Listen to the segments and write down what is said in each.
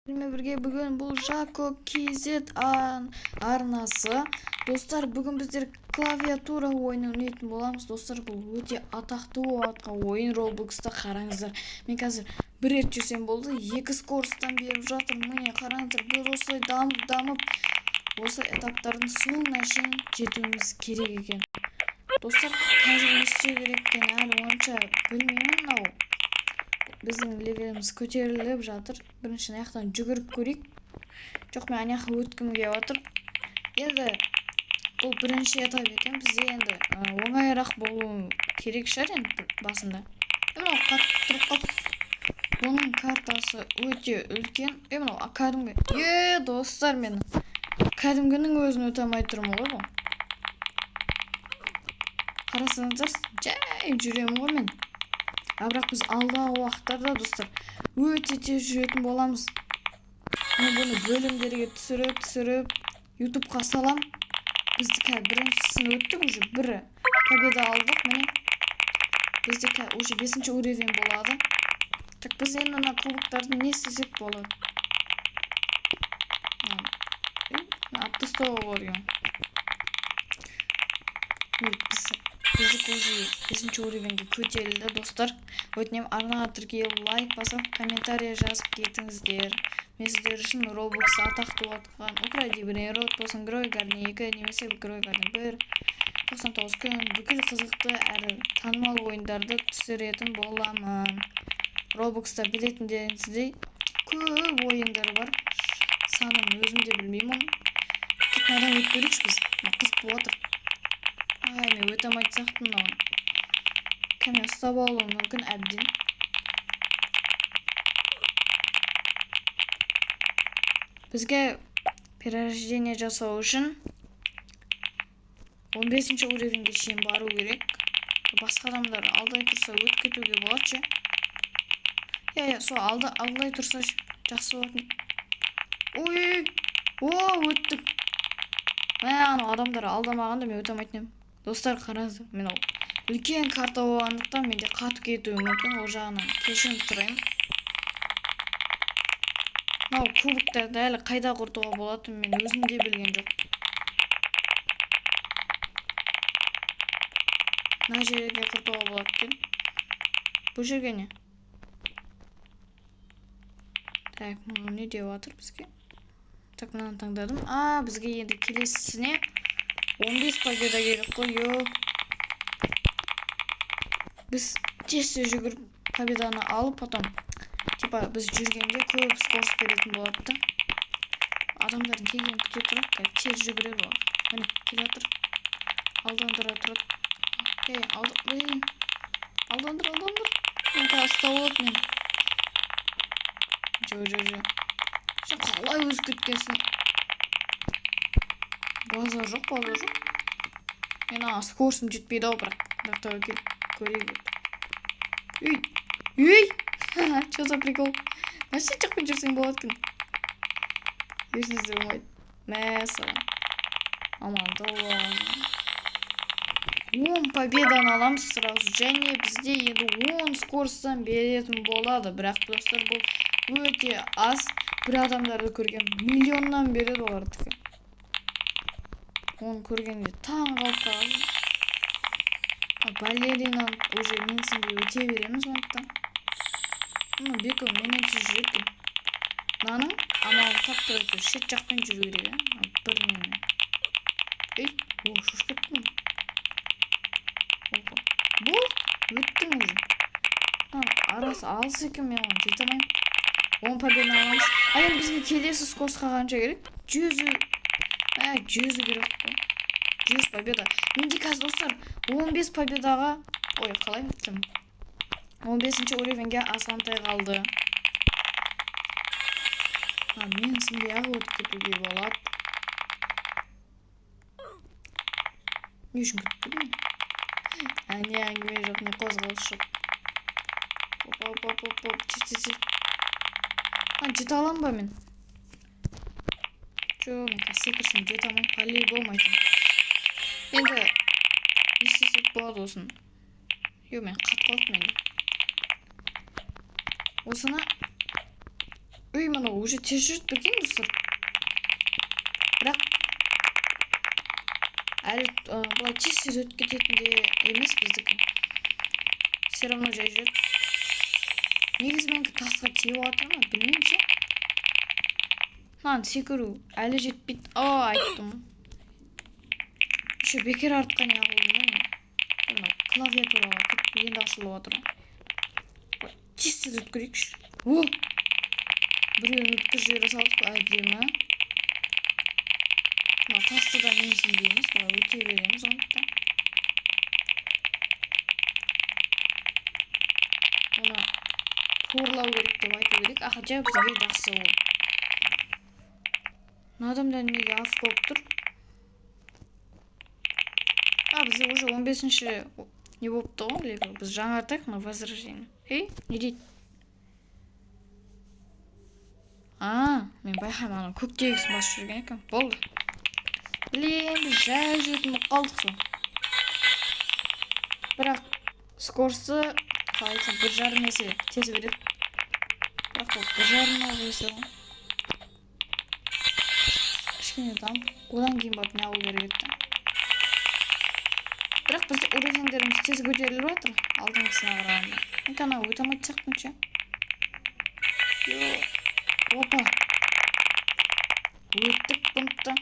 Бірге бүгін бұл Жако KZ арнасы. Достар, бүгін біздер клавиатура ойынын ойнайтын боламыз. Достар, бұл өте атақты болып ойын Roblox'та, қараңыздар. Мен қазір бір рет жүрсем болды, 2 скоростан беріп жатыр. Міне қараңыздар, біз осылай дамып осы этаптардың соңына шейін жетуіміз керек екен. Достар, қазір не істеу керек екенін әлі онша білмеймін. Мынау біздің левеліміз көтеріліп жатыр. Бірінші ана жақтан жүгіріп көрейік. Жоқ, мен ана жаққа өткім келіп отыр. Енді бұл бірінші этап екен. Бізде енді оңайырақ болу керек шығар енді басында. Мынау қатты тұрып қалды. Бұның картасы өте үлкен. Мынау кәдімгі. Достар, мен кәдімгінің өзін өте алмай тұрмын ғой бұл. Қарасаңыздар, жай жүремін ғой мен. А бірақ біз алдағы уақыттарда, достар, өте тез жүретін боламыз. Мен бұны бөлімдерге түсіріп, YouTube'қа салам. Біз қазір біріншісін өттік, уже бір победа алдық, міне. Бізде қазір уже 5-ші уровень болады. Так, біз енді мына кубоктарды не істесек болады? Алып тастауға болады екен. Біздікі уже 5-ші уровеньге көтерілді, достар. Өтінемін, арнаға тіркеліп, лайк басып, комментарий жазып кетіңіздер. Мен сіздер үшін Roblox атақты отқан Укради Брейнрот болсын, Grow a Garden 2 немесе Grow a Garden 1, 99 күн, бүкіл қызықты әрі танымал ойындарды түсіретін боламын. Robloxта білетіндеріңіздей көп ойындар бар. Санын өзім де білмеймін. Тек мынадан өтіп көрейікші біз. Мына қызық болып отыр. Ай, мен өте алмайтын сияқтымын мынауын. Кәне ұстап алуым мүмкін әбден. Бізге перерождение жасау үшін 15-ші уровеньге шейін бару керек. Басқа адамдар алдай тұрса өтіп кетуге болады ше. Иә, сол алдай тұрса жақсы болатын. Ой, о, өттік. Мә, анау адамдар алдамағанда мен өте алмайтын едім. Достар, қараңыздар, мен ол үлкен карта болғандықтан менде қатып кетуі мүмкін, ол жағынан кешірім сұраймын. Мынау кубоктарды әлі қайда құртуға болатынын мен өзім де білген жоқ. Мына жерге құртуға болады екен. Бұл жерге не? Так, мынау не деп жатыр бізге? Так, мынаны таңдадым. А, бізге енді келесісіне 15 победа керек қой, йо. Біз тез-тез жүгіріп победаны алып, потом, біз жүргенде көп скорость беретін болады да. Адамдардың келгенін күте тұрады, қазір тез жүгіреді олар. Міне, келе жатыр. Алдандыра тұрады. Ей, блин. Алдандыр, алдандыр. Мен қазір ұстап алады мені. Жо, жо, жо. Сен қалай өсіп кеткенсің? Базар жоқ, базар жоқ. Мен ана скоростым жетпейді ау, бірақ. Бірақ тәуекел көрейік. Үй, үй! Чё за прикол? Нәрсе жақпен жүрсең болады екен. Ешнәрсе болмайды. Мә саған. Амандық. 10 победаны аламыз сразу. Және бізде енді 10 скоростан беретін болады. Бірақ, достар, бұл өте аз. Бір адамдарды көрген миллионнан береді олардікі. Оны көргенде таң қалып қаласың. Балеринаны уже менсінбей өте береміз ондықтан. Мына Беко менен тез жүреді екен. Мынаның амалын таптырып әйтеуір шет жақпен жүру керек, ә? Бір немен. Ей, о, шошып кеттім. Опа. Болды, өттім уже. Мына арасы алыс екен, мен оған жете алмаймын. 10 победаны аламыз. А енді бізге келесі скоростқа қанша керек? 100 керек қой. 100 победа. Менде қазір, достар, 15 победаға, ой, қалай өттім? 15-ші уровеньге азғантай қалды. Мен сенбей-ақ өтіп кетуге болады. Не үшін күтіп тұрмын мен? Әне, әңгіме жоқ, не қозғалыс жоқ. Оп, оп, оп, оп, оп, тез, тез, тез. Жете аламын ба мен? Жоқ, мен қазір секірсем жете алмаймын, по-любому айтамын. Енді не істесек болады осыны? Йо, мен қатып қалдым енді. Осыны Үй, мынау уже тез жүреді, прикинь, достар. Бірақ әлі былай тез тез өтіп кететін де емес біздікі. Все равно жай жүреді. Негізі менікі тасқа тиіп жатыр ма, білмеймін ше. Мынаны секіру әлі жетпейді. О, айттым. Еще бекер артқа не қылдым да мен. Мынау клавиатураға кетіп енді ашылып жатыр ғой. Тез тез өтіп көрейікші. О! Біреуін өткізіп жібере салдық, әдемі. Мына тасты да менсінбейміз, былай өте береміз оны да. Оны торлау керек деп айту керек. А хотя бізге жақсы ол. Мына адамдар неге аф болып тұр? А, бізде уже 15-ші не болыпты ғой, левел. Біз жаңартайық мына возрождение. Ей, не дейді? А, мен байқаймын, анау көктегісін басып жүрген екен. Болды. Блин, біз жай жүретін болып қалдық сол. Бірақ скоросты, қалай айтсам, 1,5 есе тез береді. Бірақ ол 1,5 есе ғой. Кішкене дамып, одан кейін барып не алу керек еді. Бірақ бізде уровеньдеріміз тез көтеріліп жатыр алдыңғысына қарағанда. Мен ана өте алмайтын сияқтымын ше. Опа. Өттік бұны да.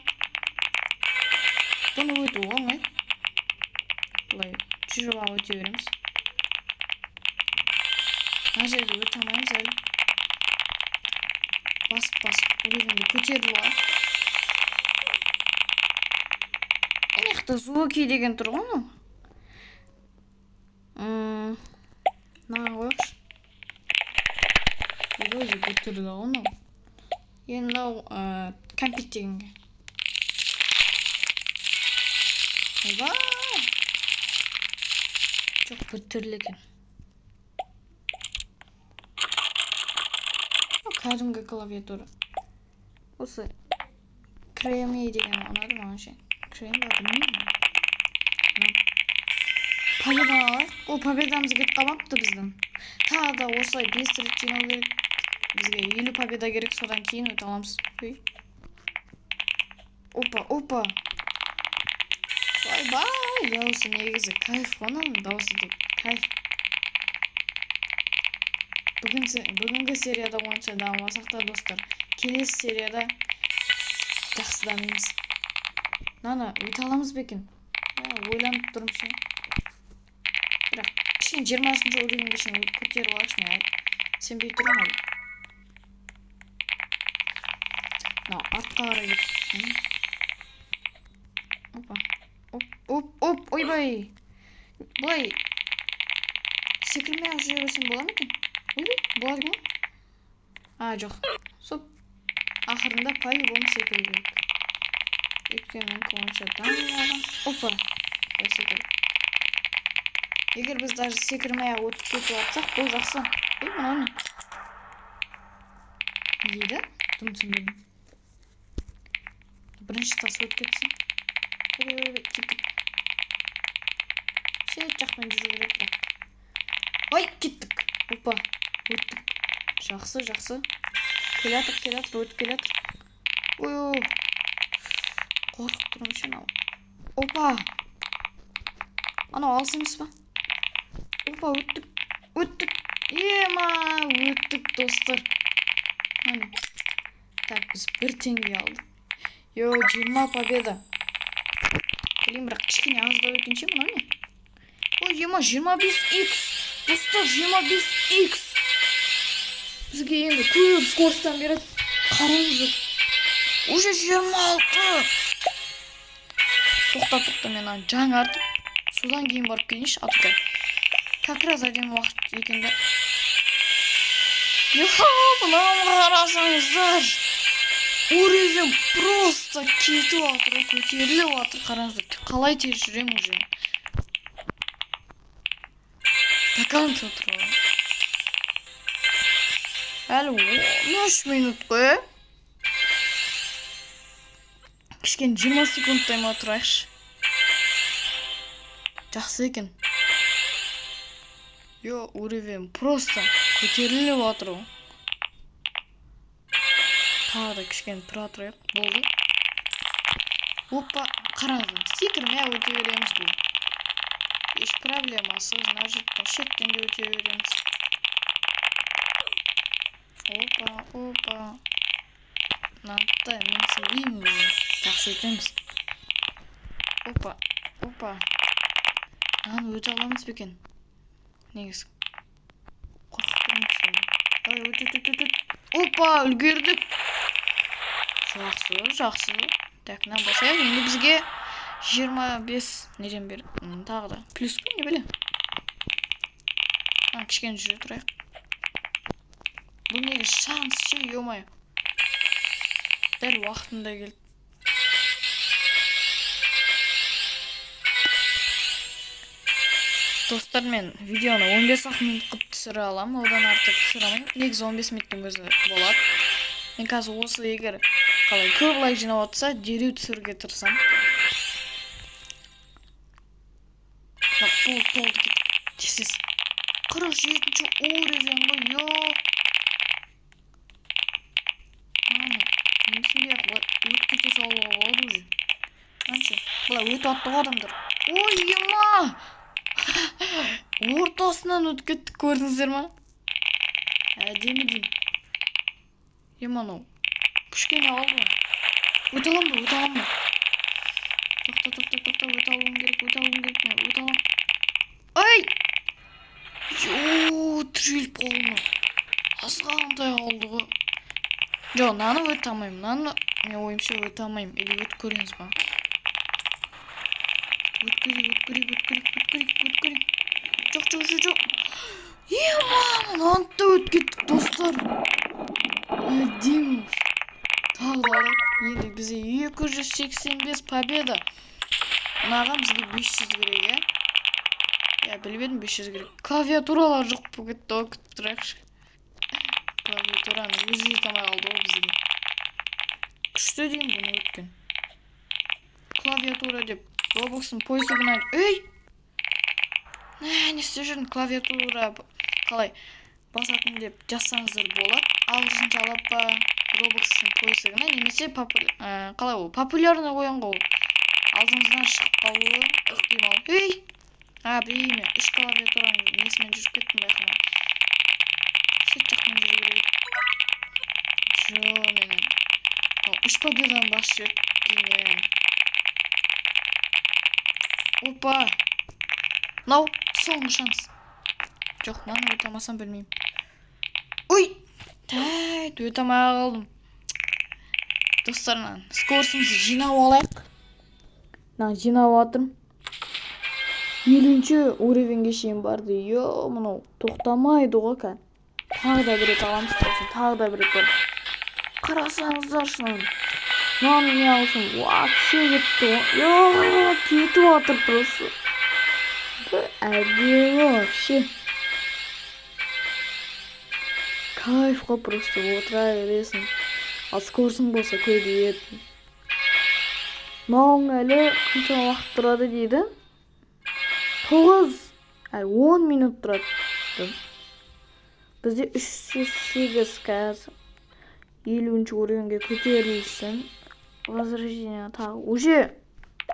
Бұны өту оңай. Былай жүріп алып өте береміз. Мына жерде өте алмаймыз әлі. Басып-басып уровеньді көтеріліп алайық. Мына жақта звуки деген тұр ғой мынау. Мынаған қояйықшы. Өзі біртүрлі ғой мынау. Енді мынау кәмпит дегенге. Ойбай! Жоқ, біртүрлі екен. Кәдімгі клавиатура. Осы креми деген ұнады маған ше. Крем ба, білмеймін. Победа алайық. О, победамыз кетіп қалмапты біздің. Тағы да осылай 5 рет жинау керек. Бізге 50 победа керек, содан кейін өте аламыз. Ой. Опа, опа. Ойбай, дауысы негізі кайф қой мынаның дауысы деп. Кайф. Бүгінгі серияда онша дамымасақ та, достар, келесі серияда жақсы дамимыз. Мынаны өте аламыз ба екен? Ойланып тұрмын ше. Бірақ кішкене 20-шы уровеньге шейін көтеріп алайықшы, мен сенбей тұрмын әлі. Мынау артқа қарай кетіп. Опа. Оп, оп, оп, ойбай. Былай секірмей ақ жүре берсем бола ма екен? Ойбай, болады екен ғой. А, жоқ. Соп. Ақырында по-любому секіру керек. Өйткені менікі онша дамымаған. Опа. Былай секіру. Егер біз даже секірмей ақ өтіп кетіп жатсақ, бұл жақсы. Ой, мынау не? Не дейді? Дым түсінбедім. Бірінші тас өтіп кетсін. Ой, ой, ой, кеттік. Шет жақпен жүру керек бірақ. Ой, кеттік. Опа, өттік. Жақсы, жақсы. Келе жатыр, келе жатыр, өтіп келе жатыр. Ой, ой. Қорқып тұрмын ше мынау. Опа. Анау алыс емес па? Опа, өттік. Өттік. Ема, өттік, достар. Міне. Так, біз 1 теңге алдық. Йо, 20 победа. Блин, бірақ кішкене аздау екен ше, мынау не? Ой, ема, 25 икс. Достар, 25 икс. Бізге енді көп скоростан береді. Қараңыздар. Уже 26. Тоқта, тоқта, мен аны жаңартып, содан кейін барып келейінші, а то как раз әдемі уақыт екен да. Йо, мынаны қарасаңыздар. Уровень просто кетіп жатыр, көтеріліп жатыр. Қараңыздар, қалай тез жүремін уже. До конца тұр ғой. Әлі 13 минут қой. Кішкене 20 секундтай ма тұрайықшы. Жақсы екен. Йо, уровень просто көтеріліп жатыр ғой. Тағы да кішкене тұра тұрайық. Болды. Опа, қараңыздар, секірмей өте береміз бұл. Еш проблемасыз, мына жұрттың шеттен де өте береміз. Опа, опа. Мынаны менсінбейміз. Жақсы өтеміз. Опа, опа. Мынаны өте аламыз ба екен? Негізі қорқып тұрмын кішкене. Давай, өт, өт, өт, өт. Опа, үлгердік. Жақсы, жақсы. Так, мынаны басайық. Енді бізге 25 неден бер? Тағы да. Плюс па, не білем? Кішкене жүре тұрайық. Бұл негізі шанс ше, ё-моё. Дәл уақытында келді. Достар, мен видеоны 15 минут қылып түсіре аламын, одан артық түсіре алмаймын. Негізі 15 минуттың өзі болады. Мен қазір осы егер қалай көп лайк жинап отырса, дереу түсіруге тырысамын. Толды, толды, кеттік. Тез-тез. 47-ші уровень ғой, ё. Мама, менсінбей-ақ былай өтіп кете салуға болады уже. Қанша? Былай өтіп атты ғой адамдар. Ой, ема! Ортасынан өтіп кеттік, көрдіңіздер ма? Әдемі деймін. Ема, анау кішкене қалды ғой. Өте аламын ба? Өте аламын ба? Тоқта, тоқта, тоқта, өте алуым керек, өте алуым керек, мен өте аламын. Ай! Йо, тіреліп қалдым. Азғантай қалды ғой. Жоқ, мынаны өте алмаймын. Мынаны мен ойымша өте алмаймын. Или өтіп көреміз ба? Өтіп көрейік, өтіп көрейік, өтіп көрейік, өтіп көрейік, өтіп көрейік. Жоқ, жоқ, жоқ, жоқ. Ема, мынаны да өтіп кеттік, достар. Әдемі. Тағы да алайық. Енді бізде 285 победа. Мынаған бізге 500 керек, ә? Я біліп едім, 500 керек. Клавиатуралар жоқ болып кетті ғой, күтіп тұрайықшы. Клавиатураның өзі жете алмай қалды ғой бізге. Күшті деймін бұны өткен. Клавиатура деп Roblox'ың поисігін ей! Не істеп жүрдің? Клавиатура қалай басатын деп жазсаңыздар болады. Ағылшыншалап па Roblox'ың поисігіне, немесе қалай ол? Популярный ойын ғой ол. Алдыңыздан шығып қалуы ықтимал. Ей! А, білмеймін, үш клавиатураның несімен жүріп кеттім байқамай. Шет жақпен жүру керек. Жо, менен. Ол үш победадан басып жіберді деймін. Опа! Мынау соңғы шанс. Жоқ, мынаны өте алмасам білмеймін. Ой! Тәйт, өте алмай қалдым. Достар, мынаны скорсымызды жинап алайық. Мынаны жинап жатырмын. 50-ші уровеньге шейін барды. Йо, мынау тоқтамайды ғой кән. Тағы да бір рет аламыз, сосын тағы да бір рет бар. Қарасаңыздаршы мынаны. Мынаны не алсам, вообще кетті ғой. Йо, кетіп жатыр просто. Бір әдемі вообще. Кайф қой просто, отыра бересің. Ал скорсың болса көбейеді. Мынауың әлі қанша уақыт тұрады дейді? 9, әлі 10 минут тұрады. Бізде 308 қазір. 50-ші уровеньге көтерілсін. Возрождение тағы. Уже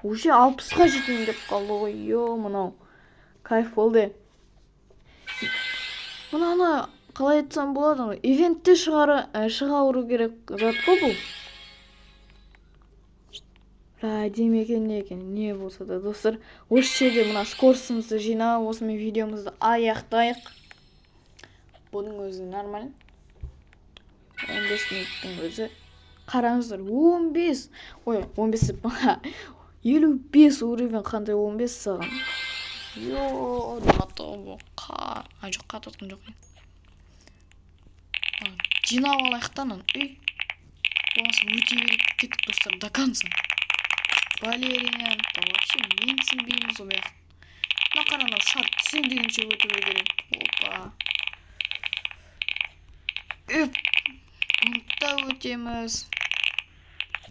60-қа жетейін деп қалды ғой. Йо, мынау. Кайф болды. Мынаны қалай айтсам болады? Ана ивентте шығару керек зат қой бұл. Әдемі екен, не екен, не болса да, достар, осы жерде мына скорсымызды жинап, осымен видеомызды аяқтайық. Бұның өзі нормально. 15 минуттың өзі. Қараңыздар, 15, ой, 15 деп, 55 уровень қандай 15 саған. Йо, а, жоқ, қатып отқан жоқ. Жинап алайық та ананы. Үй, болмаса өте берейік, кеттік, достар, до конца. Балерина, вообще менсінбейміз ол жақты. Мына қара, анау шар түсем дегенше өтіп үлгереді. Опа. Үп. Бұны да өтеміз.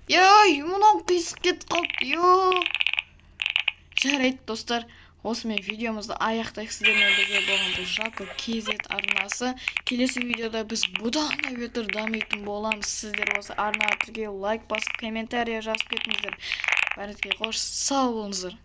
Ей, мынау қисық кетіп қалды. Йо. Жарайды, достар. Осымен видеомызды аяқтайық. Сіздермен бірге болған бұл Жако KZ арнасы. Келесі видеода біз бұдан да бетер дамитын боламыз. Сіздер осы арнаға тіркеліп, лайк басып, комментарий жазып кетіңіздер. Бәріңізге қош, сау болыңыздар.